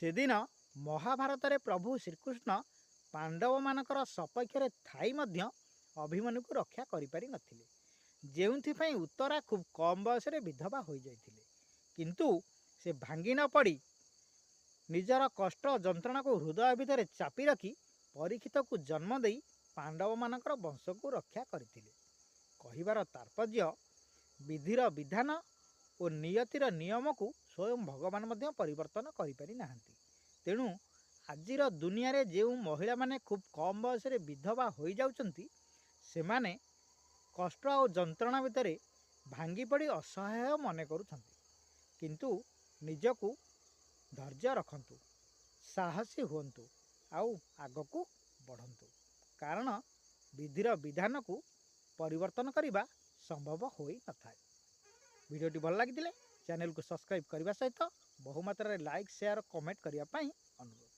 ସେଦିନ ମହାଭାରତରେ ପ୍ରଭୁ ଶ୍ରୀକୃଷ୍ଣ ପାଣ୍ଡବମାନଙ୍କର ସପକ୍ଷରେ ଥାଇ ମଧ୍ୟ ଅଭିମନ୍ୟୁକୁ ରକ୍ଷା କରିପାରି ନଥିଲେ, ଯେଉଁଥିପାଇଁ ଉତ୍ତରା ଖୁବ୍ କମ୍ ବୟସରେ ବିଧବା ହୋଇଯାଇଥିଲେ। କିନ୍ତୁ ସେ ଭାଙ୍ଗି ନ ପଡ଼ି ନିଜର କଷ୍ଟ ଯନ୍ତ୍ରଣାକୁ ହୃଦୟ ଭିତରେ ଚାପି ରଖି ପରୀକ୍ଷିତକୁ ଜନ୍ମ ଦେଇ ପାଣ୍ଡବମାନଙ୍କର ବଂଶକୁ ରକ୍ଷା କରିଥିଲେ। କହିବାର ତାତ୍ପର୍ଯ୍ୟ, ବିଧିର ବିଧାନ ଓ ନିୟତିର ନିୟମକୁ ସ୍ୱୟଂ ଭଗବାନ ମଧ୍ୟ ପରିବର୍ତ୍ତନ କରିପାରି ନାହାନ୍ତି। ତେଣୁ ଆଜିର ଦୁନିଆରେ ଯେଉଁ ମହିଳାମାନେ ଖୁବ୍ କମ୍ ବୟସରେ ବିଧବା ହୋଇଯାଉଛନ୍ତି, ସେମାନେ କଷ୍ଟ ଆଉ ଯନ୍ତ୍ରଣା ଭିତରେ ଭାଙ୍ଗି ପଡ଼ି ଅସହାୟ ମନେ କରୁଛନ୍ତି। କିନ୍ତୁ ନିଜକୁ ଧୈର୍ଯ୍ୟ ରଖନ୍ତୁ, ସାହସୀ ହୁଅନ୍ତୁ ଆଉ ଆଗକୁ ବଢ଼ନ୍ତୁ, କାରଣ ବିଧିର ବିଧାନକୁ ପରିବର୍ତ୍ତନ କରିବା ସମ୍ଭବ ହୋଇନଥାଏ। ଭିଡ଼ିଓଟି ଭଲ ଲାଗିଥିଲେ ଚ୍ୟାନେଲକୁ ସବସ୍କ୍ରାଇବ୍ କରିବା ସହିତ ବହୁମାତ୍ରାରେ ଲାଇକ୍, ସେୟାର, କମେଣ୍ଟ କରିବା ପାଇଁ ଅନୁରୋଧ।